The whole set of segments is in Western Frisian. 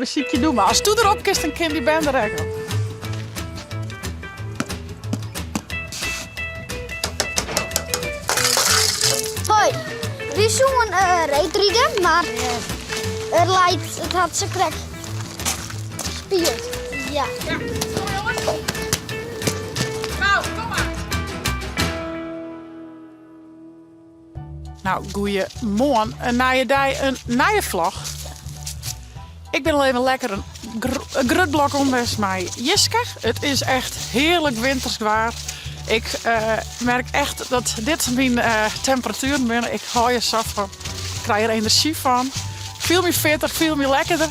Besykje doe mar. Ast doe derop kinst, dan kin dy bern der ek op. Hoi, wy soenen uh, reedride, mar it leit, it hat se krekt spield. Ja. Ja, kom jongens. Nou, kom mar. Nou, goeiemoarn. In nije dei, in nije vlog. Ik bin al even lekker in grut blok om west mei Jiske. It is echt hearlik wintersk waar. Ik uh, merk echt dat dit myn uh, temperatueren binne. Ik hou hjir sa fan. Ik krij der enerzjy fan. Fiel my fitter, fiel my lekkerder.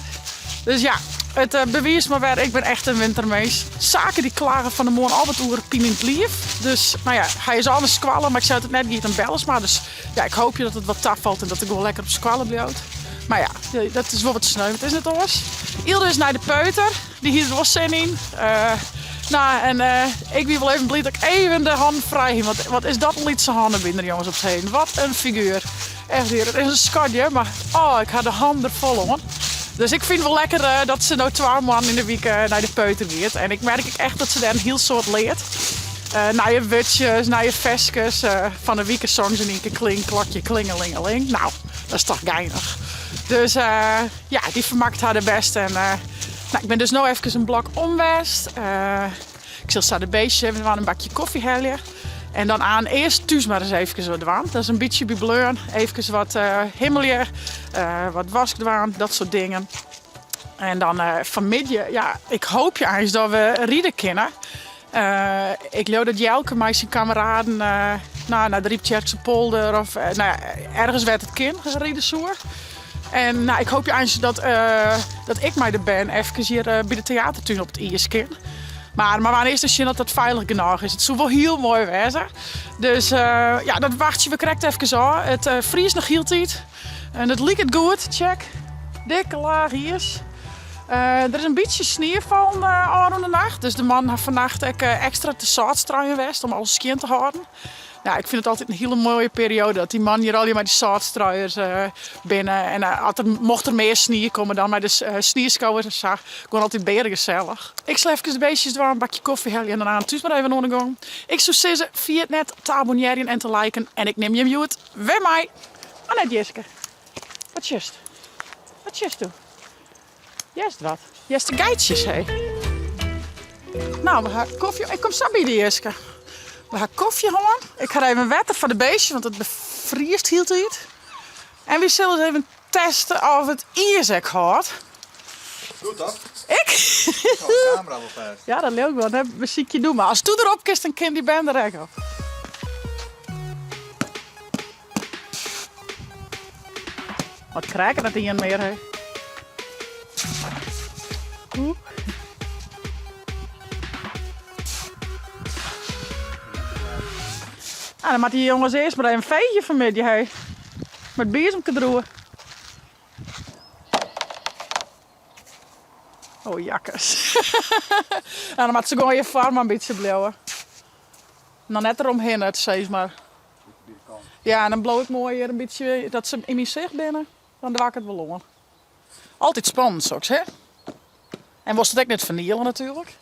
Dus ja, it eh, bewiist mar wer, ik bin echt in wintermins. Sake dy klage fan 'e moarn al wat oer pine yn it liif. Dus nou ja, hy is al nei skoalle, mar ik sei dat it net giet, dan bellest mar. Dus ja, ik hoopje dat it wat tafalt en dat er gewoan lekker op skoalle bliuwt. Mar ja, dat is wol wat sneu, it is net oars. Ylde is nei de peuter, dy hie der wol sin yn. Uh, nou, en uh, ik wie wol even bliid dat ik even de hannen frij hie. Want wat is dat in lytse hannebiner, jonges, op 't heden. Wat in figuer. Echt wier, it is in skatje, mar oh, ik ha de hannen der fol oan. Dus ik fyn it wol lekker eh, dat se no twa moannen yn de wike nei de peuter giet. En ik merk ek echt dat se dêr in hiel soad leart. Uh, nije wurdsjes, nije ferskes. Uh, fan 'e wike song se yn ien kear kling, klokje, klingelingeling. Nou, dat is toch geinich. Dus uh, ja, dy fermakt har de bêst. En nou, ik bin dus no efkes in blok om west. Ik sil sa de beestjes even dwaan, in bakje kofje helje. En dan aan earst thús mar ris efkes wat dwaan. Dat is in bytsje by bleaun. Efkes wat uh, himmelje, uh, wat wask dwaan, dat soart dingen. En dan uh, fanmiddei, ja, ik hoopje eins dat we ride kinne. Uh, ik leau dat Jelke mei syn kameraden uh, nou, nei de Ryptsjerkse polder of uh, nou ja, ergens wêr't it kin ride soe. En nou, ik hoopje eins dat, uh, dat ik mei de bern efkes hjir uh, by de teatertún op it iis kin. Mar mar we earst sjen dat dat feilich genôch is. It soe wol hiel moai wêze. Dus uh, ja, dat wachtsje we krekt efkes ôf. It uh, friest noch hieltyd. En it liket goed, check. Dikke laach iis. Uh, der is in bytsje snie fallen uh, ôfrûne nacht. Dus de mannen ha fannacht ek uh, ekstra te sâltstruien west om alles skjin te hâlden. Ja, ik fyn it altyd in hiele moaie perioade dat dy mannen hjir allegear mei dy sâltstruiers binne. En as der, mocht der mear snie komme, dan mei de snieskowers en sa. Gewoan altyd bearegesellich. Ik sil efkes de beestjes dwaan, in bakje kofje helje en dan aan thús mar even oan de gong. Ik soe sizze, ferjit net te abonnearjen en te liken. En ik nim jim hjoed wer mei. Mar net Jiske. Wat sjochst? Wat sjochst do? Hearst wat? Hearst de geitsjes, hé? Nou, we ha kofje. Ik kom sa by dy, Jiske. We ha kofje hân. Ik ha even wetter foar de beestjes, want it befriest hieltyd. En wy sille ris even teste of it iis ek hâldt. Goed toch? Ik? Ik hou de camera wol fêst. Ja, dat leau ik wol. Dan besykje doe mar. Ast doe derop kinst, dan kin dy bern der ek op. Wat krij ik dat ien mear, hè? Oeh. Ah, dan moatte dy jonges earst mar even feegje fanmiddei, hè. Mei it biezemke deroer. Oh, jakkes. Nou, dan moatte se gewoan hjir foar mar in bytsje bliuwe. No net deromhinne, it sis mar. Ja, en dan bliuw ik moai hjir in bytsje, dat se yn myn sicht binne. Dan doar ik it wol oan. Altyd spannend soks, hè? En wolst it ek net ferniele natuerlik.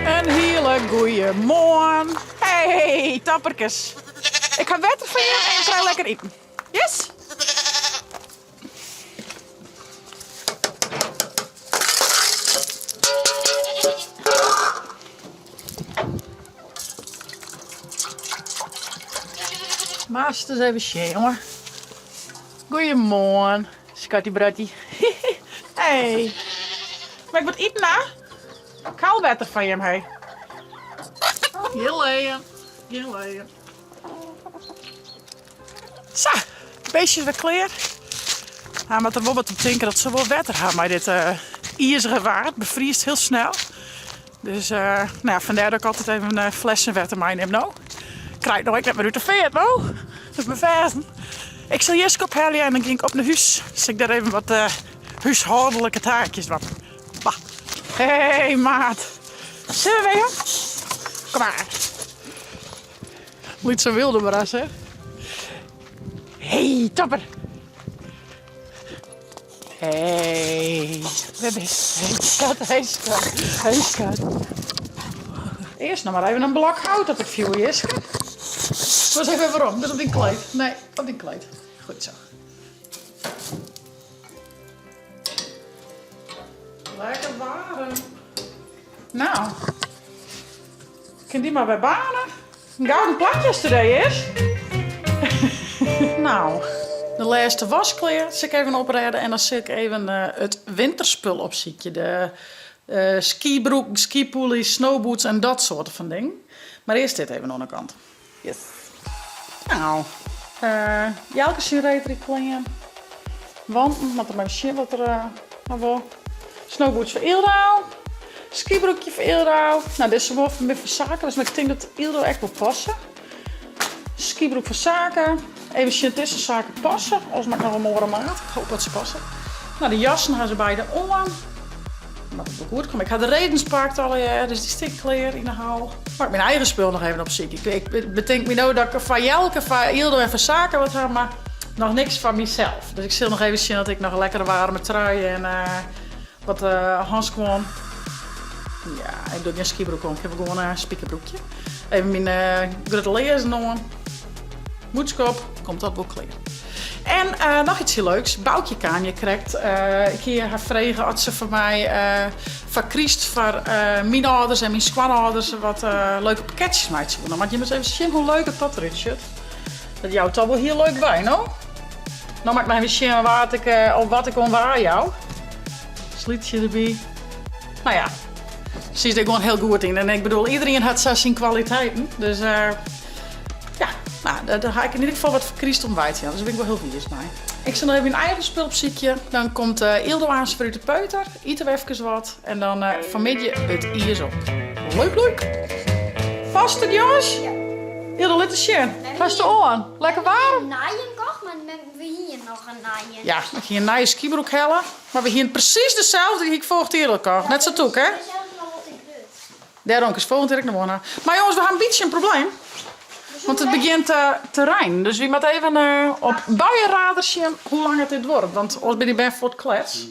In hiele goeie moarn. Hey, topperkes. Ik ha wetter foar jim en krij lekker iten. Yes? Moatst ris even sjen, jonge. Goeiemoarn, skatty bratty. Hey. Mei ik wat iten, hè? Ik ha al wetter foar jim, hey. Gjin leien, gjin leien. Sa, de beestjes wer klear. Ja, moat der wol wat om tinke dat se wol wetter ha mei dit uh, izige waar. It befriest hiel snel. Dus uh, nou ja, fandêr dat ik altyd even uh, flessen wetter meinim no. Krij ik no ek net mear út de feart no. Dat befêsten. Ik sil Jiske ophelje en dan gean ik op nei hús. Sil ik dêr even wat uh, húshâldlike taakjes dwaan. Bah. Hey maat. Sille we even? Kom mar. Lytse wilde bras, hè? Hey, topper. Hey, wêr bist? Hey skat, hey skat, hey skat. Earst noch mar even in blok hout op it fjoer, Jiske. Kom ris even werom, dus op dyn kleed. Nee, op dyn kleed. Goed zo. Lekker waarm. Nou, kin dy mar wer baarne. In gouden plakje today is. Nou, de lêste waskklear sil ik even oprêde en dan sil ik even it winterspul opsykje. De skibroeken, skipoelies, snowboots en dat soarte fan dingen. Mar earst dit even oan de kant. Yes. Nou, Jelke syn reedrydklean. Wanten, moat er mar even sjen wat er ha wol. Snowboots foar Yldo. Skibroekje foar Yldo. Nou, dizze wol mear foar Sake, dus mar ik tink dat Yldo ek wol passe. Skibroek foar Sake. Even sjen dizze saken passe. Oars moat ik noch in oare maat. Ik hoop dat se passe. Nou, de jassen ha se beide oan. Moat it wol goed komme. Ik ha de redens pakt allegear, dus dy stean klear yn de hal. Moat ik myn eigen spul noch even opsykje. Ik betink my no dat ik foar Jelke, foar Yldo en foar Sake wat ha, mar noch niks foar mysels. Dus ik sil noch even sjen dat ik noch in lekkere waarme trui en wat hânskuon. Ja, ik doch gjin skibroek oan, ik ha gewoan in spikerbroekje. Even myn grutte learzen oan. Mûtske op, komt dat wol klear. En noch iets hiel leuks, Boukje kaam hjir krekt. Ik hie har frege oft se foar my foar kryst foar myn âlders en myn skoanâlders wat leuke pakketsjes meitsje woe. No moat jim ris even sjen hoe leuk dat derút sjocht. Dat jout al wol hiel leuk by, no? No moat ik noch even sjen wa't ik, of wat ik oan wa jou. Slytsje derby. No ja, sy is der gewoan hiel goed yn. En ik bedoel, iederien hat sa syn kwaliteiten. Dus ja, nou, dêr ha ik yn ieder gefal wat foar kryst om wei te jaan. Dus dêr bin ik wol hiel wiis mei. Ik sil noch even myn eigen spul opsykje. Dan komt Yldo aanst foar út de peuter. Ite we efkes wat. En dan fanmiddei it iis op. Leuk, leuk! Past it, jonges? Yldo, lit ris sjen. Hast de oan? Lekker waarm? We hiene in nijen kocht, mar we hiene noch in nijen. Ja, ik hie in nije skibroek helle. Mar we hiene presys deselde, dy hie ik foarich jier al kocht. Net sa tûk, hè? Dy is sels noch wol te grut. Dêrom kinst folgjend jier ek noch oan ha. Mar jonges, we ha in bytsje in probleem. Want it begjint te reinen. Dus wy moatte even op buienradar sjen hoe lang it dit duorret. Want oars binne dy bern fuort klets.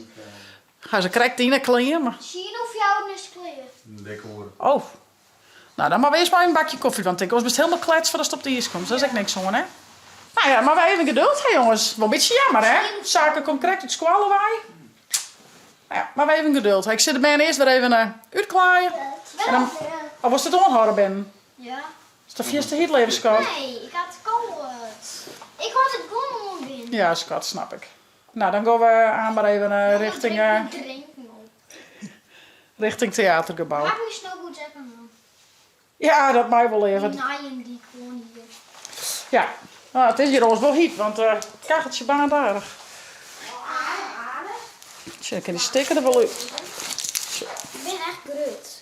Ga se krekt yn 'e klean. Mar... Tsien oer fjouweren is it klear. Dik oere. Oh. Nou, dan moatte we earst mar even in bakje kofje dwaan, tink ik. Oars bist helemaal klets foardatst op it iis komst. Dat is ek niks oan, hè? Nou ja, mar we even geduld ha, jonges. Wol in bytsje jammer, hè? Sake komt krekt út skoalle wei. Nou ja, mar we even geduld ha. Ik sil de bern earst wer even útklaaie. En dan, of wolst it oanhâlde binnen? Ja. Is dat fierste hyt, leave skat? Nee, ik ha it koud. Ik hâld it gewoan oan binnen. Ja, skat, snap ik. Nou, dan gean we aan mar even richting... Richting theatergebou. Pak myn snowboots ek oan. Ja, dat mei wol even. Dy nijen dy't ik oan hie. Ja, nou, it is hjir oars wol hyt, want it kacheltsje baarnt aardich. Aardich? Tsja, dan kin dy stikker der wol út. Ik bin echt grut.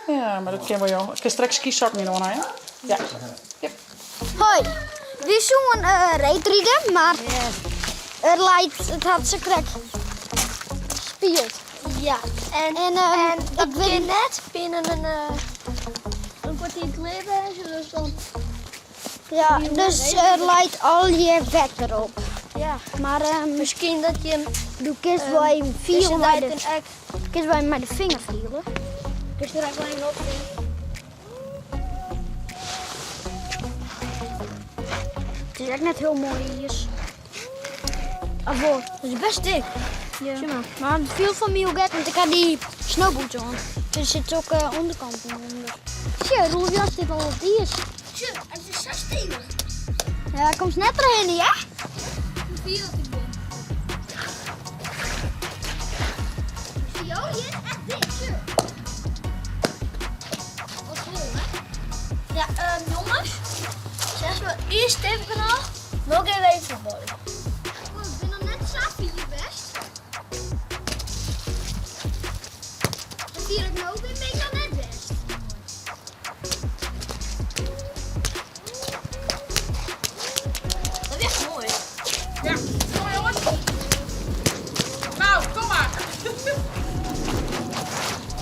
Ja, mar dat kin wol, jong. Kinst der ek skysokken yn oan ha, hè? Ja. Yep. Hoi, wy soene reedride, mar it leit, it hat sa krekt spield. Ja, en, En, en dat ik wit kin net binnen in kwartier klear wêze, dus dan... Ja, dus er leit allegear wetter op. Ja. Mar Miskien dat je do kinst wol even fiele mei de, ek. kinst wol even mei de finger fiele. Kinst der ek wol even op It is ek net hiel moai iis. Of wol, it is best dik. Ja. Sjoch mar. Mar it fielt foar my wol gek, want ik ha dy snowboots oan. Der sit ook ûnderkanten ûnder. Sjoch, Roelf Jan stiet al op it iis. Sjoch, it is sa stevich. Ja, komst net trochhinne, hear. Hoe fier dat ik bin. Zie jo, hier is echt dik, sjoch. Wat vol, hè? Ja, jongens. Zeg maar, eerst stevig genoeg. Dan gaan we even voetballen. Oh, ik ben nog net sa fier west. Sa fier ik no bin, bin ik noch net west. Dat is echt moai. Ja, kom maar jongens. Nou, kom maar.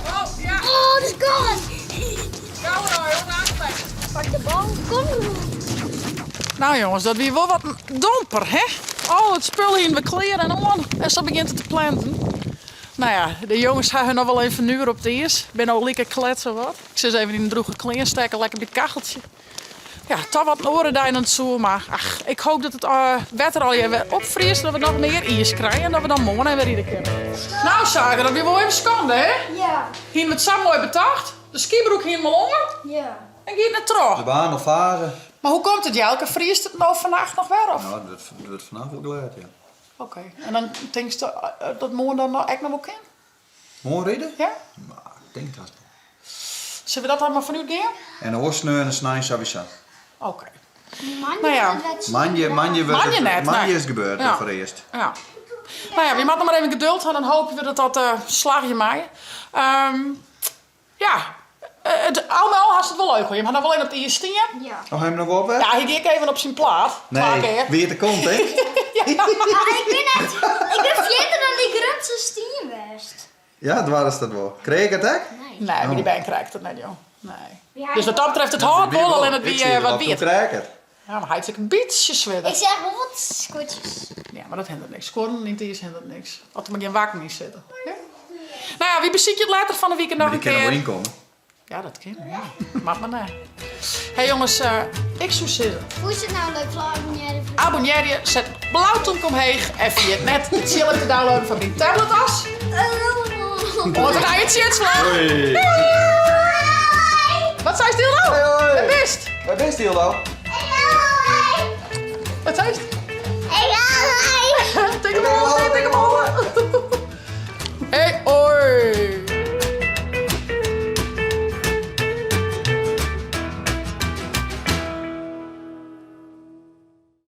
Oh, ja. Oh, dat is gone. Gauwer al, jongens, aanspreken. Pak de bal. Kom. Nou jongens, dat wie wol wat in domper, hè? Al it spul hienen we klear en oan en sa begjint it te planten. Nou ja, de jongens ha hun noch wol even fernuver op it iis. Binne al like klet sawat. Ik sil se even yn de drûge klean stekke, lekker by it kacheltsje. Ja, toch wat in oare dei dan it soe, mar ach, ik hoop dat it wetter allegear wer opfriest, dat we noch mear iis krije en dat we dan moarn even ride kinne. Nou Sager, dat wie wol even skande, hè? Ja. Hienen we it sa moai betocht? De skybroek hienen we al oan. Ja. En giet net troch. De baan al faze. Mar hoe komt it Jelke? Friest it no fannacht noch wer of? No, it wurdt fannacht wol glêd, ja. Oké. En dan tinkst dat moarn dan noch ek noch wol kin? Moarn ride? Ja. No, ik tink it hast wol. Sille we dat dan mar fanút gean? En oars sneon en snein sawiesa. Oké. Moandei Nou ja. wurdt it Moandei, moandei wurdt Moandei it, net, moandei nee. is it gebeurd Ja. foar earst. Ja. No ja, wy moatte mar even geduld ha, dan hoopje we dat dat slagje mei. Ja, it, al mei al hast it wol leuk hoor. Jim ha noch wol even op it iis stien. Ja. Oh, ha jim noch wol op west? Ja, hy gie ek even op syn plaat. Twa Nee, kear. wie it de kont, hè? Maar ik bin net, ik bin fierder dan dy grutste stien west. Ja, doarst dat wol. Kreeg it ek? Nee. Nee, by dy bern krijgt it net, joh. Nee. Ja, Dus wat dat betreft, it hâldt wol, allinne it Ik wie zie wat wat wiet. Kreeg it. Ja, mar hy is ek in bytsje swierder. Ik seach wol wat skuortsjes. Ja, mar dat hindert niks. Skuorren yn it iis hindert niks. As der mar gjin wakken yn sitte. Ja? Nou ja, wy besykje it letter fan 'e wike noch Maar in dy kinne wol kear. ynkomme. Ja, dat kin. Ja. Moat mar net. Hey jonges, ik soe sizze. Hoe is it nou leuk abonnearje? Abonnearje, set it blau tomke omheech en ferjit net de tsjilp te downloaden foar dyn tablet as. Oant de nije Tsjitsvlog. Hoi. Wat seist Hildo? Hoi, hoi. Wêr bist? Wêr bist Hildo?